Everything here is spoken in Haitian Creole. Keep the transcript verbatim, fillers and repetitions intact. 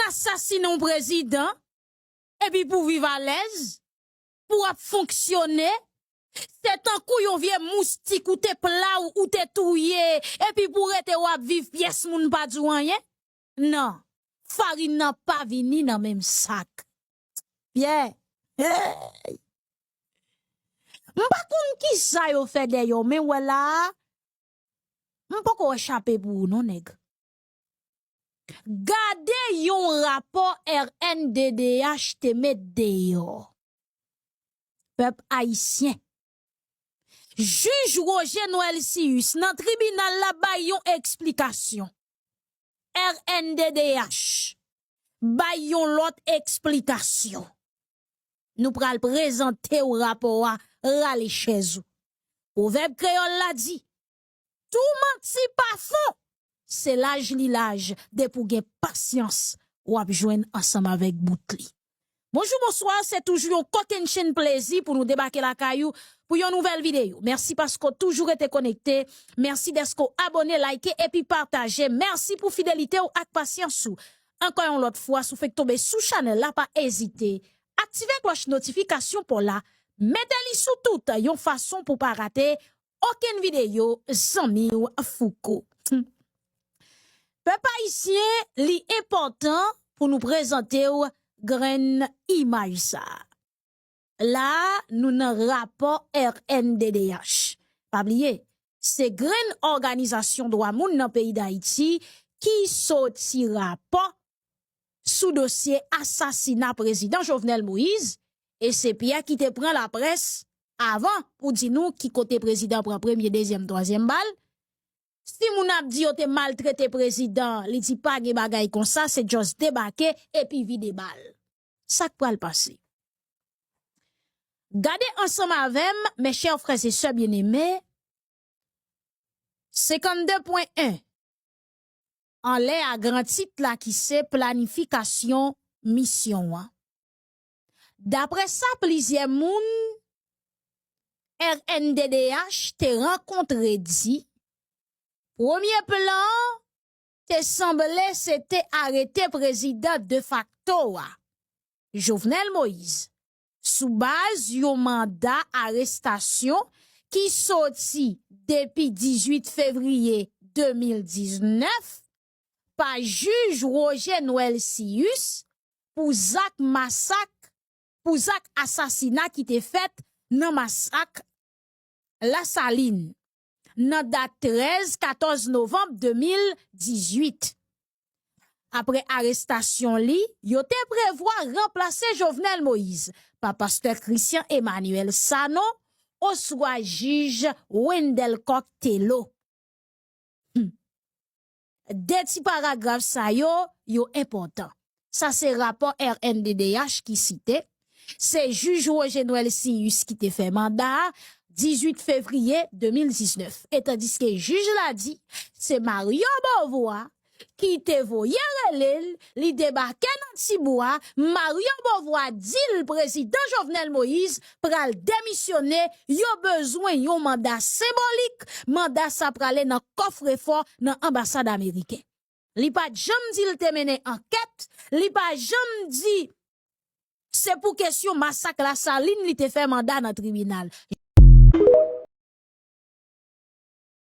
asasine yon prezidan, epi pou viv alèz, pou w ap fonksyone, se tankou yon vye moustik ou te plaw, ou te touye, epi pou w rete w ap viv pyès moun pa di w anyen. Non, farin nan pa vini nan menm sak. Pyè, hey! M pa konn kisa yo fè dèyè w, men wè la a, m poko wè chape pou ou non, nèg. Gade yon rapò R N D D H te met deyò. Pèp ayisyen. Jij Roger Noël Cius nan tribinal la bay yon eksplikasyon. R N D D H bay yon lòt eksplikasyon. Nou pral prezante w rapò a, rale chèz ou. Pwovèb kreyòl la di, tou manti pa fon, se laj li laj, depi w gen pasyans, w ap jwenn ansanm avèk bout li. Bonjou, bonswa, se toujou yon kokennchenn plezi pou nou debake lakay ou pou yon nouvèl videyo. Mèsi paske w toujou rete konekte, mèsi dèske w abòne, like epi pataje, mèsi pou fidelite w ak pasyans ou. Ankò yon lòt fwa, si w fèk tonbe sou chanèl la, pa ezite aktive klòch notifikasyon pa w la, mete li sou tout yon fason pou w pa rate okenn videyo zanmi w Fouco. Pèp ayisyen, li enpòtan pou nou prezante w grenn imaj sa a. La a, nou nan rapò R N D D H. Pa bliye, se grenn òganizasyon dwa moun nan peyi Dayiti ki soti rapò sou dosye asasina prezidan Jovenel Moïse, e se Pyè ki te pran laprès avan pou di nou ki kote prezidan pran premye, dezyèm, twazyèm bal. Si moun ap di yo te maltrete prezidan, li di pa gen bagay konsa, se just debake epi vide bal. Sa k pral pase? Gade ansanm avè m, mes chers frères et sœurs bien-aimés, senkannde pwen en, anlè a gran tit la ki se planifikasyon misyon an. Daprè sa plizyè moun R N D D H te rankontre di, premye plan an te sanble se te arete prezidan defakto a, Jovenel Moïse, sou baz yon manda arestasyon ki soti depi dizuit fevriye de mil diznèf pa jij Roger Noël Cius pou zak masak, pou zak asasina ki te fèt nan masak Lasalin, nan dat trèz, katòz novanm de mil dizuit. Apre arestasyon li, yo te prevwa ranplase Jovenel Moïse pa pastè Christian Emmanuel Sanon oswa jij Wendell Coq Thelo. Hmm. De ti paragraf sa yo, yo enpòtan. Sa se rapò R N D D H ki site. Se jij Roger Noël Cius ki te fè manda a dizuit fevriye de mil diznèf. E tandiske jij la di, se Mario Beauvoir ki te voye rele l, li debake nan Tibwa, Mario Beauvoir di l prezidan Jovenel Moïse pral demisyone, yo bezwen yon manda senbolik, manda sa prale nan kòfrefò nan anbasad ameriken. Li pa t janm di l te mennen ankèt, li pa janm di se pou kesyon masak Lasalin li te fè manda nan tribinal.